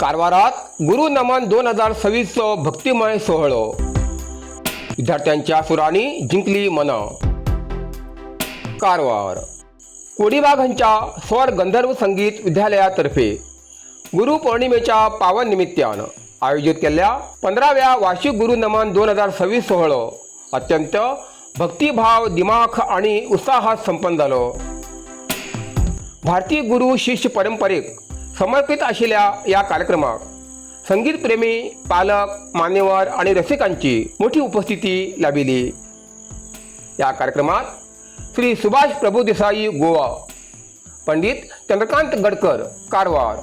कारवारात गुरु नमन 2026चो भक्तिमय सोहळो. विद्यार्थ्यांच्या सुरांनी जिंकली मनं. कारवार कोडीबाग हांच्या स्वर गंधर्व संगीत विद्यालयातर्फे गुरुपौर्णिमेच्या पावन निमित्तान आयोजित केल्ल्या 15व्या वार्षिक गुरु नमन 2026 सोहळो अत्यंत भक्तिभाव, दिमाख आणि उत्साहात संपन्न जालो. भारतीय गुरु शिष्य परंपरेक समर्पित आशिल्ल्या ह्या कार्यक्रमाक संगीतप्रेमी, पालक, मान्यवर आणि रसिकांची मोठी उपस्थिती लाभिली. या कार्यक्रमात श्री सुभाष प्रभुदेसाई गोवा, पंडित चंद्रकांत गडकर कारवार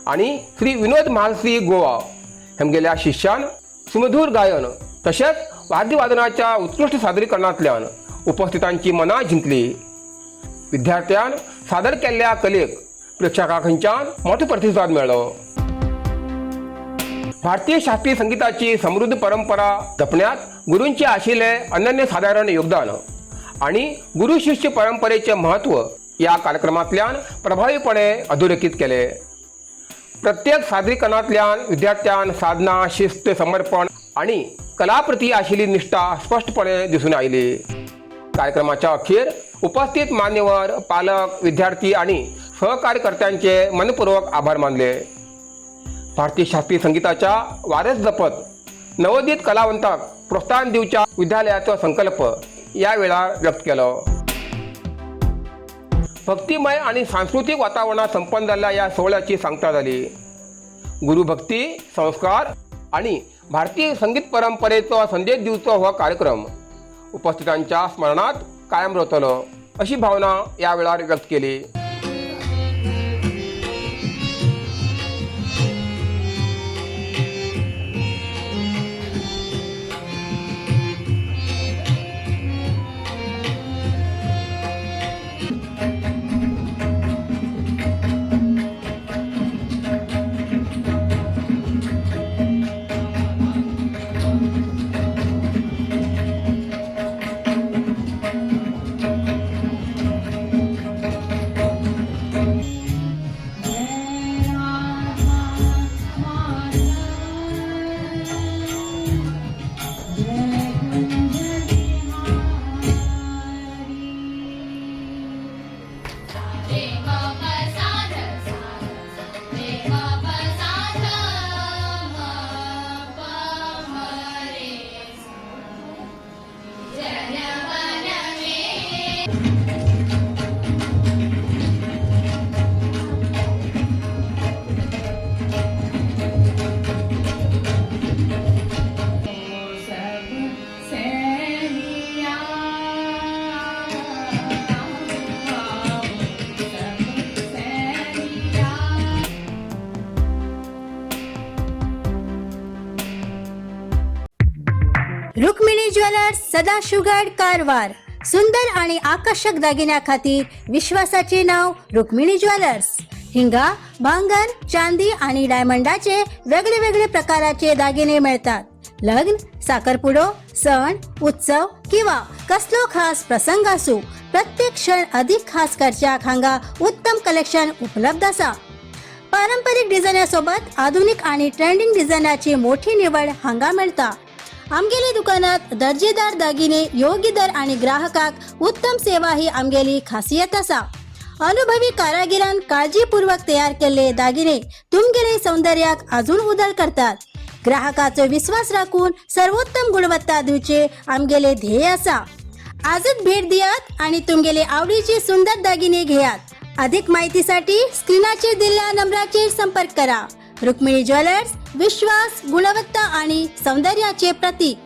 आणि श्री विनोद म्हालसी गोवा हेमगेल्या शिष्यान सुमधुर गायन तशेंच वाद्यवादनाच्या उत्कृश्ट सादरीकरणांतल्यान उपस्थितांची मनां जिंकली. विद्यार्थ्यान सादर केल्ल्या कलेक प्रेक्षकां खंयच्यान मोठो प्रतिसाद मेळ्ळो. भारतीय शास्त्रीय संगीताची समृद्ध परंपरा जपण्यात गुरूंचे आशिल्ले अनन्यसाधारण योगदान आणि गुरु शिष्य परंपरेचे महत्व या कार्यक्रमांतल्यान प्रभावीपणे अधोरेखित केले. प्रत्येक सादरीकरणांतल्यान विद्यार्थ्यान साधना, शिस्त, समर्पण आणि कलाप्रती आशिल्ली निष्ठा स्पष्टपणे दिसून आयली. कार्यक्रमाच्या अखेर उपस्थित मान्यवर, पालक, विद्यार्थी आणि सहकार्यकर्त्यांचे मनपूर्वक आभार मानले. भारतीय शास्त्रीय संगीताच्या वारस जपत नवोदित कलावंताक प्रोत्साहन दिवच्या विद्यालयाचो संकल्प या वेळार व्यक्त केलो. भक्तिमय आणि सांस्कृतिक वातावरणात संपन्न जाल्ल्या या सोहळ्याची सांगता जाली. गुरुभक्ती, संस्कार आणि भारतीय संगीत परंपरेचो संदेश दिवचो हो कार्यक्रम उपस्थितांच्या स्मरणात कायम रावतलो अशी भावना या वेळार व्यक्त केली. रुक्मिणी ज्वेलर्स, सदाशिवगड, कारवार. सुंदर आणि आकर्षक दागिन्याखातीर विश्वासाचे नाव रुक्मिणी ज्वेलर्स. हिंगा भांगर, चांदी आणि डायमंडाचे वेगळे वेगळे प्रकाराचे दागिने मिळतात. लग्न, साखरपुडो, सण उत्सव किंवा कसलो खास प्रसंग असू, प्रत्येक क्षण अधिक खास करच्याक हांगा उत्तम कलेक्शन उपलब्ध आसा. पारंपरिक डिझायनासोबत आधुनिक आणि ट्रेंडिंग डिझायनाची मोठी निवड हांगा मेळटा. आमगेले दुकानात दर्जेदार दागिने योग्य दर आणि ग्राहकाक उत्तम सेवा ही आमगेली खासियत आसा. अनुभवी कारागिरान काळजीपूर्वक तयार केल्ले दागिने तुमगेले सौंदर्याक अजून उदळ करतात. ग्राहकाचो विश्वास राखून सर्वोत्तम गुणवत्ता दिवचे आमगेले ध्येय आसा. आजच भेट दियात आणि तुमगेले आवडीचे सुंदर दागिने घेयात. अधिक माहितीसाठी स्क्रीनाचेर दिल्ल्या नंबराचेर संपर्क करा. रुक्मिणी ज्वेलर्स, विश्वास, गुणवत्ता आणि सौंदर्याचे प्रतीक.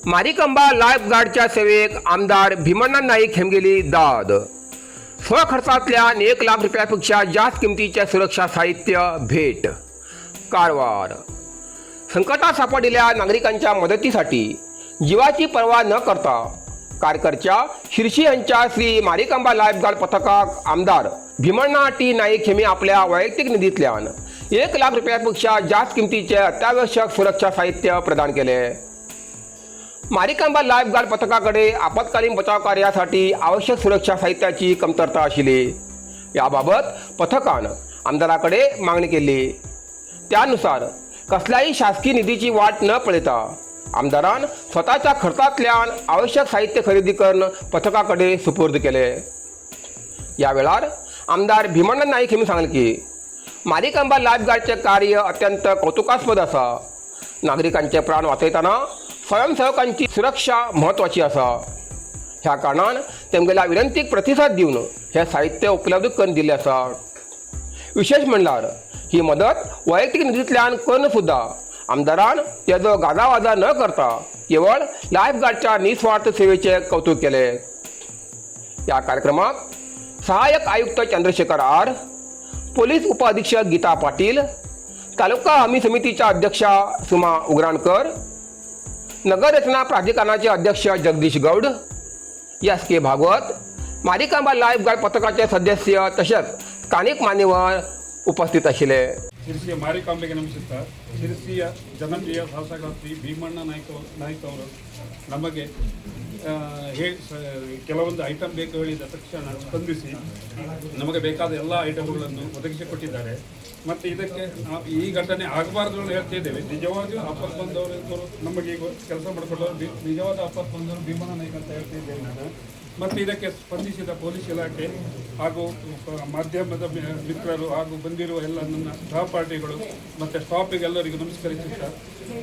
मारिकंबा लाईफ गार्डच्या सेवेक आमदार भीमण्णा नाईक हेमगेली दाद. स्वखर्चातल्यान 1 लाख रुपयापेक्षा जास्त किमतीचे सुरक्षा साहित्य भेट. कारवार. संकटात सापडलेल्या नागरिकांच्या मदतीसाठी जीवाची पर्वा न करता कार्यकर्त्या शिर्शी यांच्या श्री मारिकांबा लाईफगार्ड पथकाक आमदार भीमण्णा टी नाईक यांनी आपल्या वैयक्तिक निधीतल्यान 1 लाख रुपयापेक्षा जास्त किमतीचे अत्यावश्यक सुरक्षा साहित्य प्रदान केले. मारिकांबा लायफ गार्ड पथका कडेन आपत्कालीन बचाव कार्यासाठी आवश्यक सुरक्षा साहित्याची कमतरता आशिल्ली. ह्या बाबत पथकान आमदारा कडेन मागणी केल्ली. त्यानुसार कसल्याही शासकीय निधीची वाट न पळयता आमदारान स्वताच्या खर्चांतल्यान आवश्यक साहित्य खरेदी करून पथका कडेन सुपूर्द केले. या वेळार आमदार भीमण्णा नाईक हेमी सांगलें की मारिकांबा लायफ गार्डचें कार्य अत्यंत कौतुकास्पद आसा. नागरिकांचे प्राण वाचयतना स्वयंसेवकांची सुरक्षा म्हत्वाची आसा. ह्या कारणान तेमगेल्या विनंतीक प्रतिसाद दिवन हें साहित्य उपलब्ध करून दिल्लें आसा. विशेश म्हणल्यार ही मदत वैयक्तीक निधींतल्यान करून सुद्दां आमदारान तेजो गाजावाजा न करता केवळ लायफ गार्डच्या निस्वार्थ सेवेचें कौतूक केलें. ह्या कार्यक्रमाक सहाय्यक आयुक्त चंद्रशेखर आर, पोलीस उपअधीक्षक गीता पाटील, तालुका हमी समितीच्या अध्यक्षा सुमा उग्राणकर, नगर रचना प्राधिकरणाचे अध्यक्ष Jagdish Gaud, S K Bhagwat, Marikamba life guard पथकाचे सदस्य तशेंच स्थानीक मान्यवर उपस्थित आशिल्ले. ಶಿರಸಿಯ ಮಾರಿಕಾಂಬೆಗೆ ನಮಿಸುತ್ತಾ, ಶಿರಸಿಯ ಜನಪ್ರಿಯ ಶಾಸಕ ಶ್ರೀ ಭೀಮಣ್ಣ ನಾಯ್ಕ ನಾಯ್ಕ ಅವರು ನಮಗೆ ಕೆಲವೊಂದು ಐಟಮ್ ಬೇಕು ಹೇಳಿದ ತಕ್ಷಣ ಸ್ಪಂದಿಸಿ ನಮಗೆ ಬೇಕಾದ ಎಲ್ಲ ಐಟಮ್ಗಳನ್ನು ಒದಗಿಸಿಕೊಟ್ಟಿದ್ದಾರೆ. ಮತ್ತು ಇದಕ್ಕೆ ನಾವು ಈ ಘಟನೆ ಆಗಬಾರ್ದು ಅಂತ ಹೇಳ್ತಿದ್ದೇವೆ. ನಿಜವಾಗಿಯೂ ಆಪತ್ ಬಂದವರು ಇದ್ದವರು, ನಮಗೆ ಈಗ ಕೆಲಸ ಮಾಡಿಕೊಟ್ಟವರು, ನಿಜವಾದ ಆಪತ್ ಬಂದವರು ಭೀಮಣ್ಣ ನಾಯ್ಕ ಅಂತ ಹೇಳ್ತಿದ್ದೇನೆ ನಾನು. ಮತ್ತು ಇದಕ್ಕೆ ಸ್ಪಂದಿಸಿದ ಪೊಲೀಸ್ ಇಲಾಖೆ ಹಾಗೂ ಮಾಧ್ಯಮದ ಮಿತ್ರರು ಹಾಗೂ ಬಂದಿರುವ ಎಲ್ಲ ನನ್ನ ಸಹಪಾಠಿಗಳು ಮತ್ತು ಸ್ಟಾಫಿಗೆಲ್ಲರಿಗೂ ನಮಸ್ಕರಿಸುತ್ತಾ,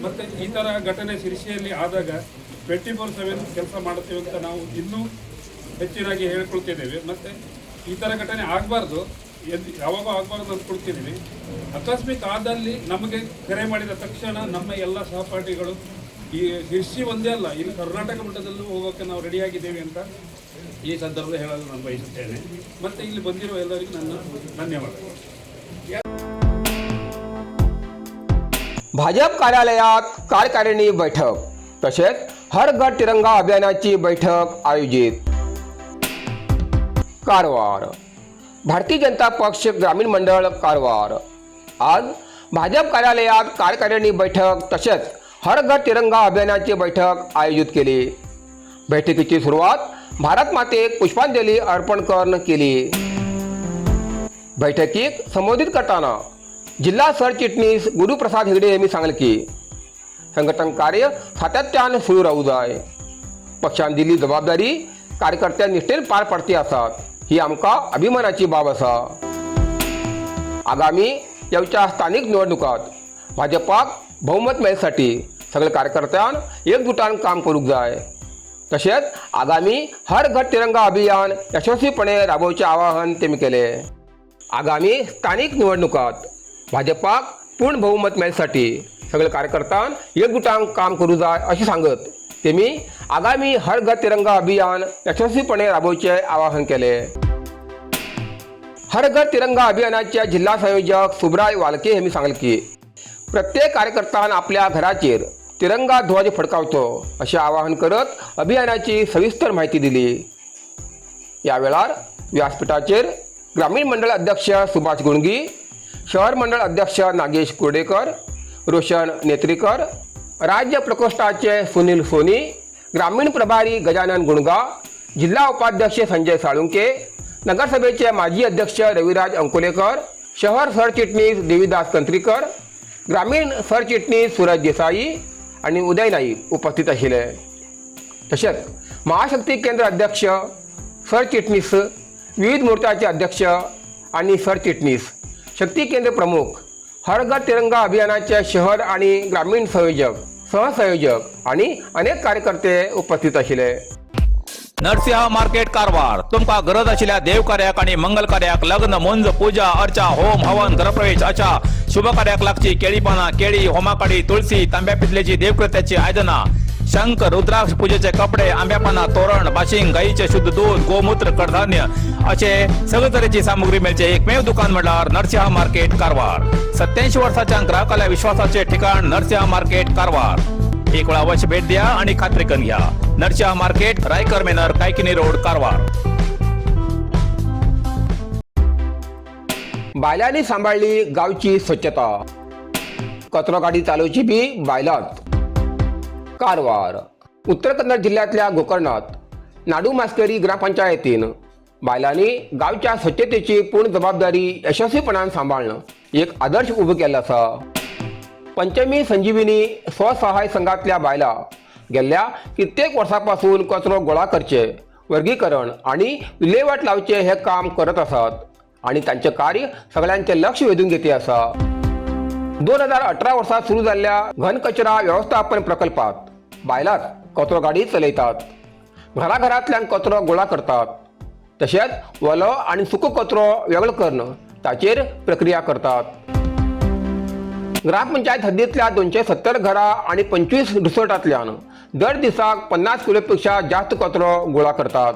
ಮತ್ತು ಈ ಥರ ಘಟನೆ ಶಿರಸಿಯಲ್ಲಿ ಆದಾಗ 24/7 ಕೆಲಸ ಮಾಡುತ್ತೇವೆ ಅಂತ ನಾವು ಇನ್ನೂ ಹೆಚ್ಚಿನಾಗಿ ಹೇಳ್ಕೊಳ್ತಿದ್ದೇವೆ. ಮತ್ತು ಈ ಥರ ಘಟನೆ ಆಗಬಾರ್ದು ಎಂದು, ಯಾವಾಗೂ ಆಗಬಾರ್ದು ಅಂದ್ಕೊಳ್ತಿದ್ದೀವಿ. ಆಕಸ್ಮಿಕ ಆದಲ್ಲಿ ನಮಗೆ ಕರೆ ಮಾಡಿದ ತಕ್ಷಣ ನಮ್ಮ ಎಲ್ಲ ಸಹಪಾಠಿಗಳು ಈ ಶಿರ್ಸಿ ಒಂದೇ ಅಲ್ಲ, ಇಲ್ಲಿ ಕರ್ನಾಟಕ ಮಟ್ಟದಲ್ಲೂ ಹೋಗೋಕ್ಕೆ ನಾವು ರೆಡಿಯಾಗಿದ್ದೇವೆ ಅಂತ ಈ ಸಂದರ್ಭದಲ್ಲಿ ಹೇಳಲು ನಾನು ಬಯಸುತ್ತೇನೆ. ಮತ್ತು ಇಲ್ಲಿ ಬಂದಿರುವ ಎಲ್ಲರಿಗೂ ನನ್ನ ಧನ್ಯವಾದಗಳು. भाजप कार्यालयात कार्यकारिणी बैठक तसेच हर घर तिरंगा अभियानाची बैठक आयोजित. कारवार. भारतीय जनता पक्ष ग्रामीण मंडळ कारवार आज भाजप कार्यालयात कार्यकारिणी बैठक तसेच हर घर तिरंगा अभियानाची बैठक आयोजित केली. बैठकीची सुरुवात भारत मातेक पुष्पांजली अर्पण करून केली. बैठकीक संबोधित करताना जिल्हा सरचिटणीस गुरुप्रसाद हेगडे यांनी सांगले की संघटन कार्य सातत्यान सुरू राहू जाय. पक्षान दिल्ली जबाबदारी कार्यकर्त्या निष्ठेन पार पडती आसात, ही आमकां अभिमानाची बाब आसा. आगामी येवच्या स्थानीक निवडणुकात भाजपाक बहुमत मेळसाठी सगळे कार्यकर्त्यान एकजुटान काम करूंक जाय. तशेंच आगामी हर घर तिरंगा अभियान यशस्वीपणे राबोवचें आवाहन तेमी केलें. आगामी स्थानीक निवडणुकात भाजपाक पूर्ण बहुमत मेळसाठी सगळे कार्यकर्त्यान एकजुटान काम करूं जाय अशें सांगत तेमी आगामी हर घर तिरंगा अभियान यशस्वीपणे राबोवचें आवाहन केलें. हर घर तिरंगा अभियानाचे जिल्हा संयोजक सुब्राय वालके यांनी सांगलें की प्रत्येक कार्यकर्त्यान आपल्या घराचेर तिरंगा ध्वज फडकावचो अशें आवाहन करत अभियानाची सविस्तर माहिती दिली. ह्या वेळार व्यासपीठाचेर ग्रामीण मंडळ अध्यक्ष सुभाष गुणगी, शहर मंडळ अध्यक्ष नागेश कुर्डेकर, रोशन नेत्रीकर, राज्य प्रकोष्ठाचे सुनील सोनी, ग्रामीण प्रभारी गजानन गुणगा, जिल्हा उपाध्यक्ष संजय साळुंके, नगरसभेचे माजी अध्यक्ष रविराज अंकोलेकर, शहर सरचिटणीस देवीदास कंत्रीकर, ग्रामीण सरचिटणीस सूरज देसाई आनी उदय नाईक उपस्थित आशिल्ले. तशेंच महाशक्ती केंद्र अध्यक्ष, सरचिटणीस, विविध मोर्चाचे अध्यक्ष आणि सरचिटणीस, शक्ती केंद्र प्रमुख, हर घर तिरंगा अभियानाचे शहर आणि ग्रामीण संयोजक, सहसंयोजक आणि अनेक कार्यकर्ते उपस्थित आशिल्ले. नरसिंह मार्केट कारवार. तुमकां गरज आशिल्ल्या देव कार्याक आणि मंगल कार्याक, लग्न, मुंज, पूजा अर्चा, होम हवन, गृहप्रवेश अशा शुभ कार्याक लागची केळी पानां, केळी, होमाकाडी, तुळसी, तांब्या पितलेची देवकृत्याची आयदनां, शंख, रुद्राक्ष, पूजेचे कपडे, आंब्या पानां, तोरण, बाशिंग, गाईचे शुद्ध दूध, गोमूत्र, कडधान्य असे सगळे तरेची सामुग्री मेळचे एकमेव दुकान म्हणल्यार नरसिंह मार्केट कारवार. 87 वर्साच्या ग्राहकाल्या विश्वासाचे ठिकाण नरसिंह मार्केट कारवार. एक वेळा अवश्य भेट द्या आणि खात्री करून घ्या. Narsinh market, Raikar manor, Kaikini road, Karwar. बायलांनी सांबाळ्ळी गांवची स्वच्छता. कचरो गाडी चालोवची बी बायलांच. कारवार. उत्तर कन्नड जिल्ह्यांतल्या गोकर्णात नाडू मास्केरी ग्रामपंचायतीन बायलांनी गांवच्या स्वच्छतेची पूर्ण जबाबदारी यशस्वीपणान सांबाळणं एक आदर्श उबो केल्लो आसा. पंचमी संजीविनी स्वसहाय संघातल्या बायलां गेल्ल्या कित्येक वर्सां पासून कचरो गोळा करचे, वर्गीकरण आनी विल्हेवाट लावचे हे काम करत आसात आनी तांचें कार्य सगळ्यांचें लक्ष वेधून घेती आसा. 2018 वर्सा सुरू जाल्ल्या घन कचरा वेवस्थापन प्रकल्पात बायलांच कचरो गाडी चलयतात, घराघरांतल्यान कचरो गोळा करतात, तशेंच वलो आनी सुको कचरो वेगळो करून ताचेर प्रक्रिया करतात. ग्रामपंचायत हद्दीतल्या 270 घरां आनी 25 रिसॉर्टांतल्यान दर दिसाक 50 किलो पेक्षा जास्त कचरो गोळा करतात.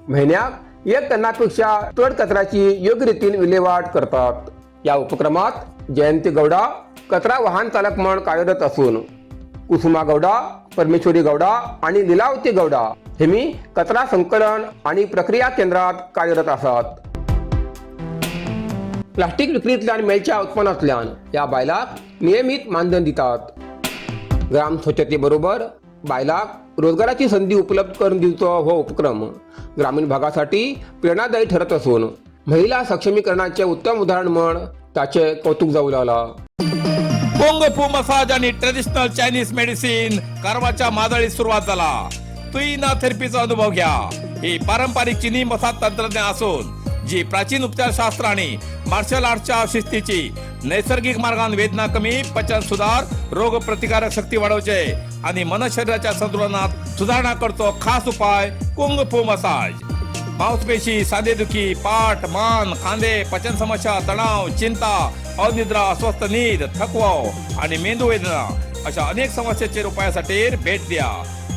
म्हयन्याक 1 टना पेक्षा चड कचऱ्याची योग्य रितीन विल्हेवाट करतात. या उपक्रमात जयंती गौडा कचरा वाहन चालक म्हण कार्यरत असून कुसुमा गौडा, परमेश्वरी गौडा आणि लिलावती गौडा हेमी कचरा संकलन आणि प्रक्रिया केंद्रात कार्यरत आसात. प्लास्टीक विक्रींतल्यान मेळच्या उत्पन्नांतल्यान ह्या बायलांक नियमीत मानधन दितात. ग्राम स्वच्छते बरोबर बायलांक रोजगाराची संधी उपलब्ध करून दिवचो हो उपक्रम ग्रामीण भागासाठी प्रेरणादायी ठरत असून महिला सक्षमीकरणाचे उत्तम उदाहरण म्हण ताचे कौतुक जाऊ लागला. कुंग फू मसाज आणि ट्रेडिशनल चायनीज मेडिसिन कारवारच्या मादळीत सुरुवात झाला. तुईना थेरपीचा अनुभव घ्या. ही पारंपरिक चिनी मसाज तंत्रज्ञान असून जी प्राचीन उपचारशास्त्र आणि मार्शल आर्टच्या शिस्तीची नैसर्गिक मार्गान वेदना कमी, पचन सुधार, रोग प्रतिकारक शक्ती वाढवचे आणि मन शरीराच्या संतुलनात सुधारणा करतो खास उपाय कुंग फू मसाज. मांसपेशी, सांधेदुखी, पाठ, मान, खांदे, पचन समस्या, तणाव, चिंता, अनिद्रा, अस्वस्थ नीद, थकवा आणि मेंदू वेदना अशा अनेक समस्येचेर उपायासाठी भेट द्या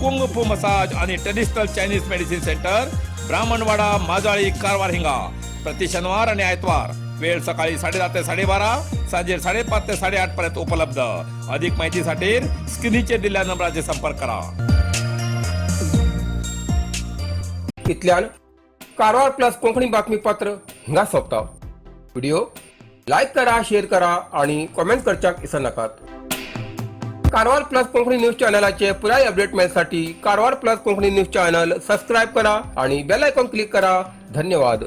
कुंग फू मसाज आणि traditional Chinese medicine centre, Brahmanwada, Majali, Karwar हिंगा. प्रति शनिवार आणि आयतवार वेळ सकाळी 10:30 ते 12:30, सांजे 5:30 ते 8:30 पर्यंत उपलब्ध. अधिक माहितीसाठी स्क्रीनचेर दिल्ल्या नंबराचे संपर्क करा. इतल्यान कारवार प्लस कोंकणी बातमीपत्र हिंगा सोंपता. व्हिडिओ लायक करा, शेअर करा आणि कॉमेंट करच्याक विसरनाकात. कारवार प्लस कोंकणी न्यूज चॅनलाचे पुराय update मेळसाठी Karwar plus Konkani news channel subscribe करा आणि बेल आयकॉन क्लिक करा. धन्यवाद.